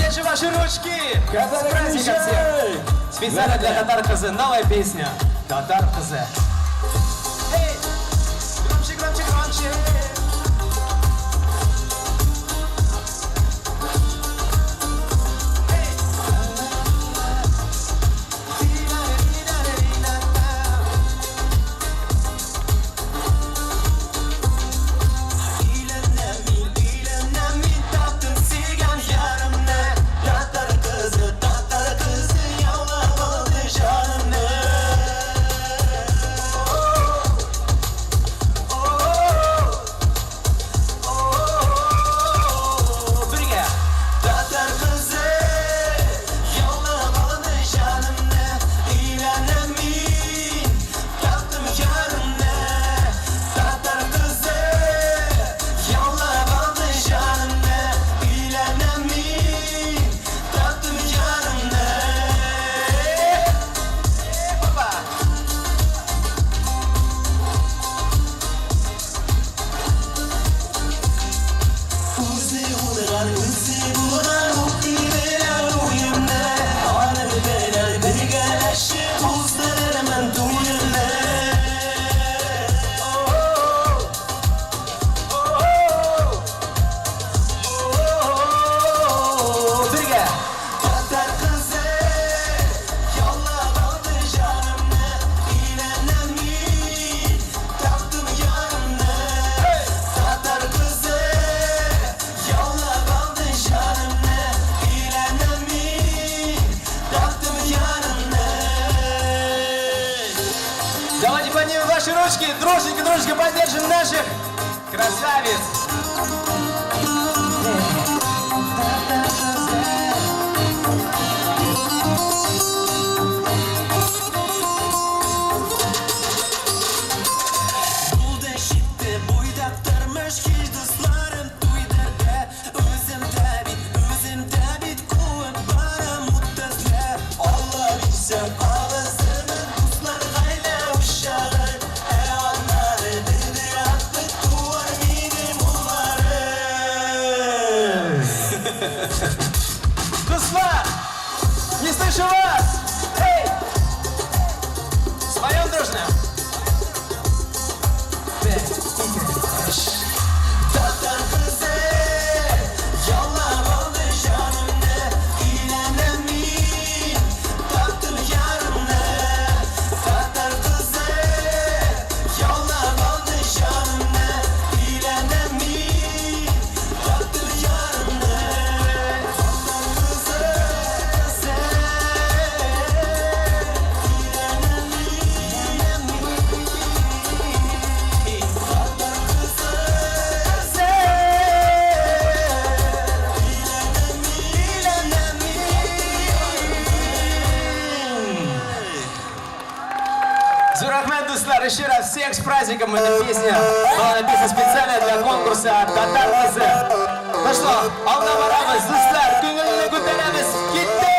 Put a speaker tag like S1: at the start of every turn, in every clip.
S1: Поддержим ваши ручки! С праздником всех! Специально для Татар кызы новая песня. Татар кызы. Эй! Громче, громче, громче! Ручки, дружненько, дружненько поддержим наших красавиц. Дуслар! Не слышу вас! Эй! Споем дружно!
S2: Татар кызы, яулап алды җанымны, өйләнәм мин, таптым ярымны. Татар кызы, яулап алды җанымны, өйләнәм мин, таптым ярымны. Татар кызы, өйләнәм мин, татар кызы, өйләнәм мин.
S1: Зур рәхмәт, дуслар, еще раз всех с праздником. Эта песня была написана специально для конкурса «Татар кызы». Ну что, алга барабыз, дуслар, күңелне күтәрәбез, киттек!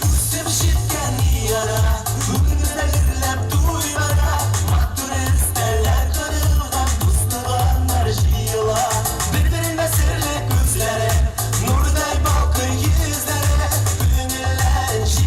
S2: Үсеп җиткән яра, бүген бездә гөрләп туй бара. Матур өстәлләр корылган, дус-туганнар җыела. Бер-беренә серле күзләре, нурдай балкый йөзләре, күңелләрен.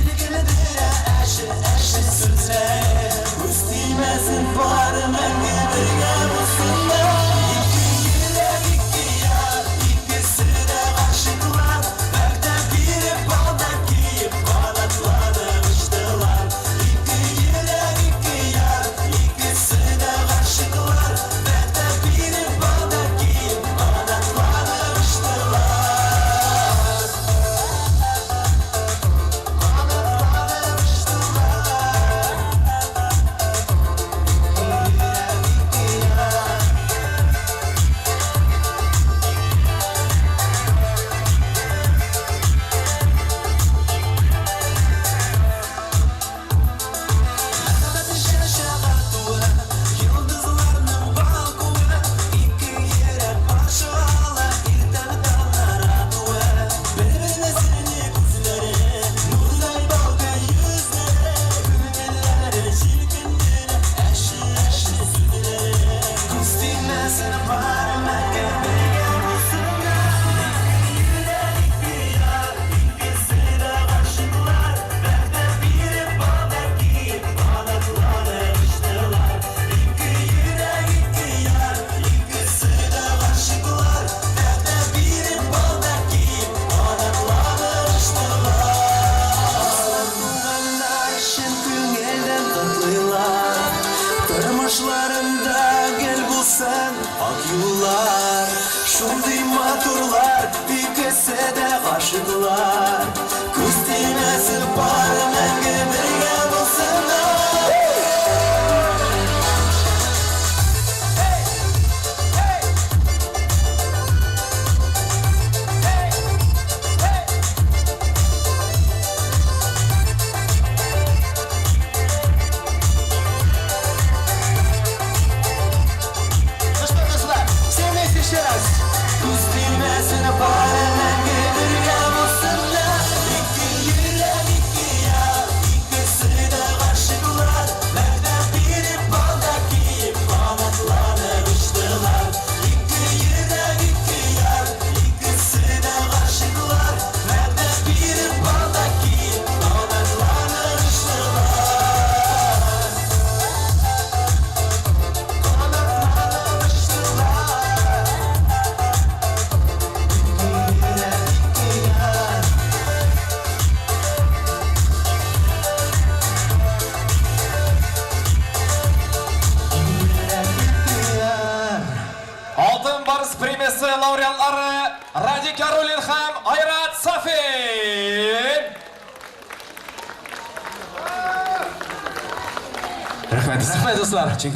S2: Икесе дә гашыйклар. Күз тимәсен пары мәңге бергә булсыннар.
S1: Ну что, дуслар, все вместе еще раз.
S2: Күз тимәсен пары мәңге бергә булсыннар. Ике йөрәк, ике яр, икесе дә гашыйклар. Вәгъдә биреп, балда киеп, канатланып очтылар. Ике йөрәк, ике яр, икесе дә гашыйклар. Вәгъдә биреп, балда киеп, канатланып очтылар. Канатланып очтылар. Ике йөрәк, ике яр.
S1: Алтын Барс премиясе лауреатлары Радик Яруллин һәм Айрат Сафин.
S3: Рәхмәт.
S1: Рәхмәт, дуслар.
S3: Чын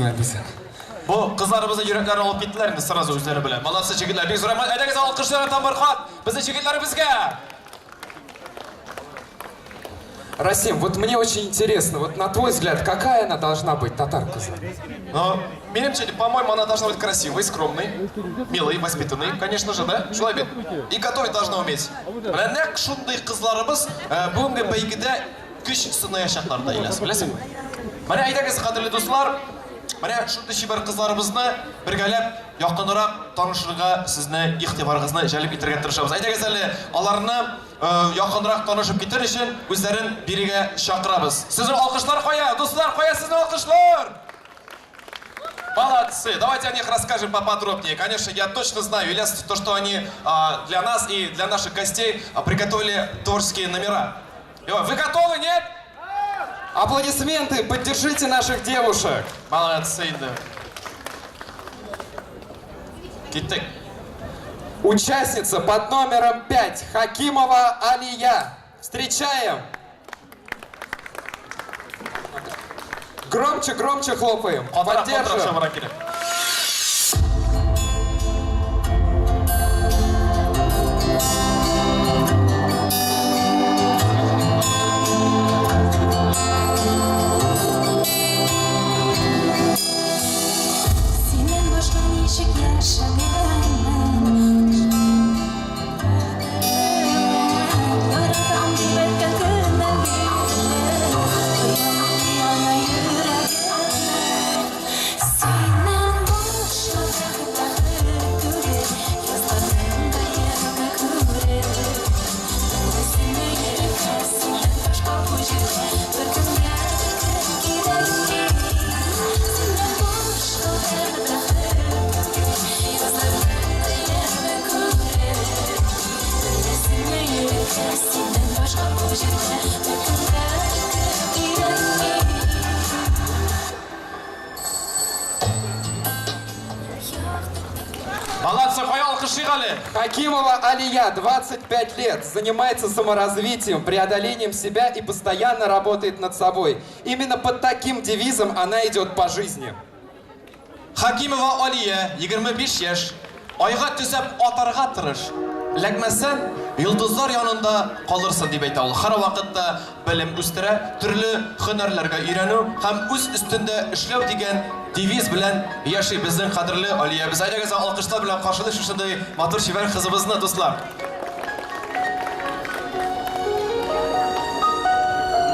S1: Бу кызларыбызның йөрәкләрен алып киттеләр инде сразу үзләре белән. Молодцы, егетләр. Бик зур рәхмәт. Әйдәгез алкышлар там бер кат безнең егетләребезгә.
S3: Расим, вот мне очень интересно, вот на твой взгляд, какая она должна быть, татарка?
S1: Но, минемчә, по-моему, она должна быть красивой, скромной, милой, воспитанной, конечно же, да? Шулай бит? И готовить должна уметь. Менә нәкъ шундый кызларыбыз бүгенге бәйгедә көч сынаячаклар да, Ильяс, беләсеңме? Менә әйдәгез, кадерле дуслар, менә шундый чибәр кызларыбызны бергәләп якынрак танышырга сезне игътибарыгызны җәлеп итәргә тырышабыз. Әйдәгез әле аларны якынрак танышып китер өчен үзләрен бирегә чакырабыз. Сезнең алкышлар кая? Дуслар, кая сезнең алкышлар? Молодцы! Давайте о них расскажем поподробнее. Конечно, я точно знаю, Ильяс, то, что они для нас и для наших гостей приготовили творческие номера. Вы готовы, нет?
S3: Аплодисменты, поддержите наших девушек.
S1: Молодцы, да. Киттек.
S3: Участница под номером 5 Хакимова Алия. Встречаем! Громче, громче хлопаем.
S1: Катырак, катырак
S3: Поддержим.
S1: чабарга кирәк.
S4: Синнән башка ничек яшәгәнмен? Яратам дип әйткән көннән бирле яна йөрәгем. Синнән башка бәхет бәхет түгел, язларның да яме күреп. Беләсеңме йөрәккә синнән башка бу җирдә беркемгә дә кем кирәкми. Синнән башка бәхет бәхет түгел, язларның да яме күреп. Беләсеңме йөрәккә синнән башка бу җирдә беркемгә дә кем кирәкми.
S1: Молодцы, кая алкышлыйк әле.
S3: Хакимова Алия, 25 лет, занимается саморазвитием, преодолением себя и постоянно работает над собой. Именно под таким девизом она идет по жизни.
S1: Хакимова Алия, 25 яшь. Айга төзәп атарга тырыш. Эләкмәсәң, йолдызлар янында калырсың дип әйтә ул. Һәр вакытта белем үстерә, төрле һөнәрләргә өйрәнү һәм үз өстендә эшләү дигән девиз белән яши безнең кадерле Алиябез. Әйдәгез алкышлар белән каршылыйк шушындый матур чибәр кызыбызны, дуслар.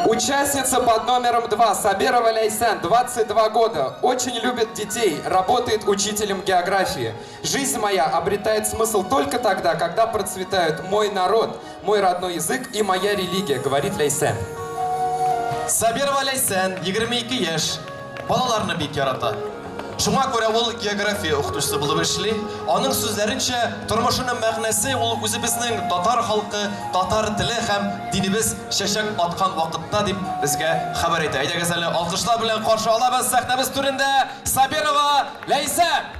S3: Участница под номером 2 Сабирова Ляйсан, 22 года. Очень любит детей, работает учителем географии. Жизнь моя обретает смысл только тогда, когда процветают мой народ, мой родной язык и моя религия, говорит Ляйсан.
S1: Сабирова Ләйсән, 22 яшь. Балаларны бик ярата. Шуңа күрә ул география укытучысы булып эшли. Аның сүзләренчә, тормышының мәгънәсе ул үзебезнең татар халкы, татар теле һәм динебез чәчәк аткан вакытта дип безгә хәбәр итә. Әйдәгез әле алкышлар белән каршы алабыз сәхнәбез түрендә Сабирова Ләйсән.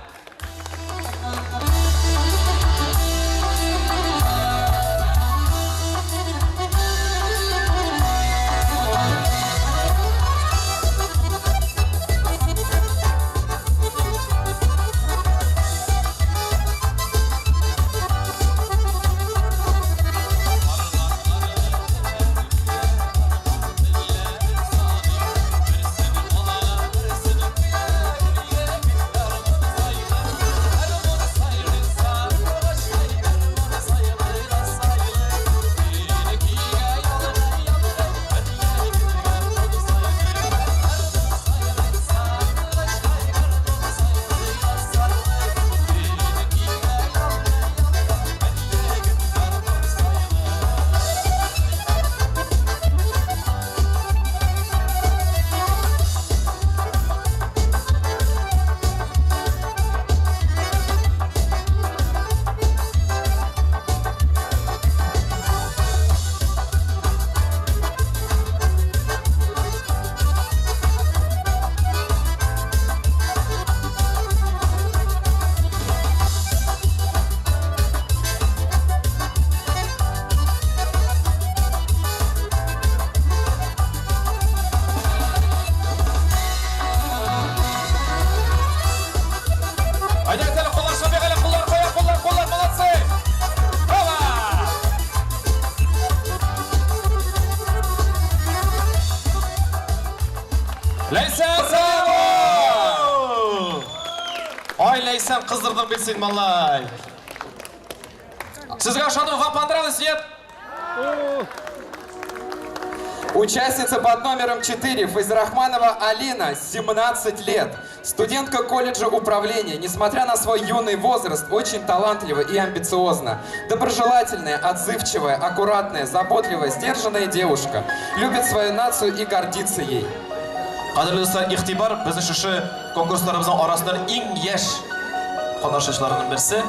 S1: Ләйсән, браво! Ай, Ләйсән, кыздырдың бит син, малай. Сезгә ошадымы? Вам понравилось, нет?
S3: Участница под номером 4 Файзрахманова Алина, 17 лет. Студентка колледжа управления. Несмотря на свой юный возраст, очень талантлива и амбициозна. Доброжелательная, отзывчивая, аккуратная, заботливая, сдержанная девушка. Любит свою нацию и гордится ей.
S1: Кадерле дуслар, игътибар, безнең шушы конкурсларыбызның арасыннан иң яшь катнашучыларның берсе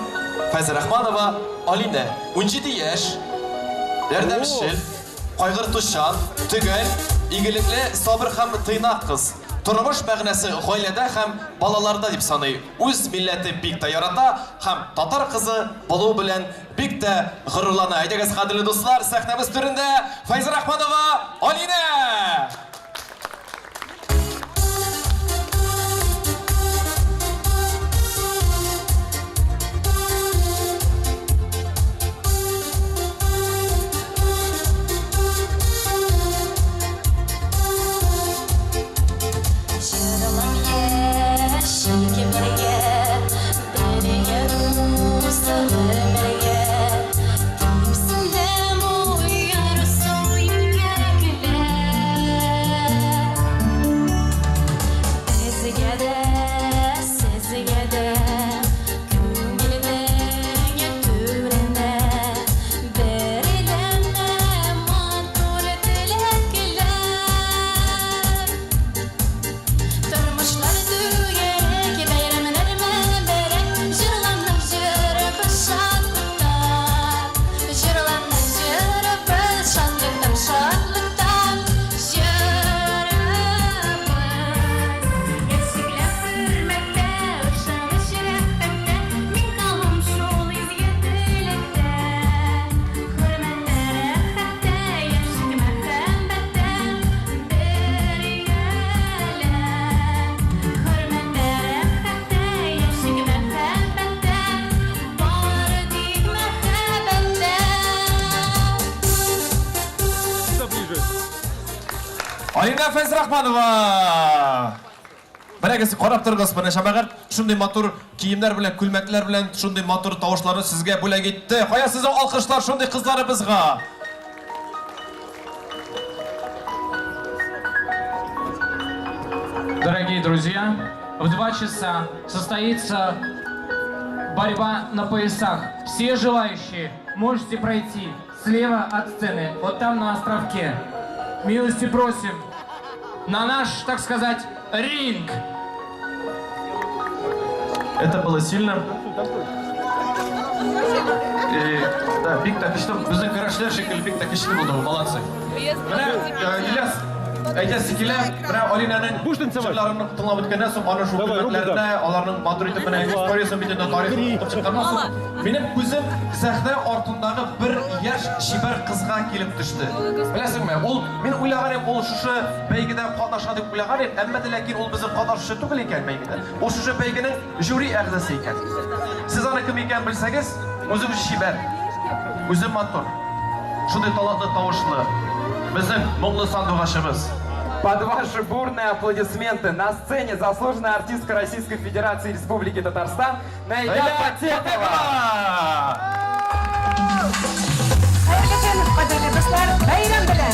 S1: Фәйзрахманова Алинә. 17 яшь, ярдәмчел, кайгыртучан, төгәл, игелекле, сабыр һәм тыйнак кыз. Тормыш мәгънәсе гаиләдә һәм балаларда дип саный. Үз милләтен бик тә ярата һәм татар кызы булуы белән бик тә горурлана. Әйдәгез, кадерле дуслар, сәхнәбез түрендә Фәйзрахманова Алинә! Алинә Фәйзрахманова! Менәгез, карап торыгыз, менә җәмәгать шундый матур киемнәр белән, күлмәкләр белән шундый матур тавышларны сезгә бүләк итте. Кая сезнең алкышлар шундый кызларыбызга?
S5: Дорогие друзья, в 2 часа состоится борьба на поясах. Все желающие можете пройти слева от сцены, вот там на островке. Милости просим на наш, так сказать, ринг.
S1: Это было сильно. И, да, бик тә көчле. Безнең көрәшләр шикелле бик тә көчле булды. Молодцы. Менә Ильяс, әйтәсе килә, менә Алинаның җырларын тыңлап үткәннән соң, аның шул күлмәкләренә, аларның матур итеп менә историясен бит инде тарихын укып чыкканнан соң, минем күзем сәхнә артындагы бер яшь чибәр кызга килеп төште. Беләсеңме, ул мин уйлаган идем, ул шушы бәйгедә катнаша дип уйлаган идем, әмма дә ләкин ул безнең катнашучы түгел икән бәйгедә. Ул шушы бәйгенең жюри әгъзасы икән. Сез аны кем икәнен белсәгез, үзе үзе чибәр, үзе матур, шундый талантлы тавышлы, безнең моңлы сандугачыбыз.
S3: Под ваши бурные аплодисменты на сцене заслуженная артистка Российской Федерации и Республики Татарстан Наиля Фатехова.
S6: Хәерле көн, кадерле дуслар, бәйрәм белән!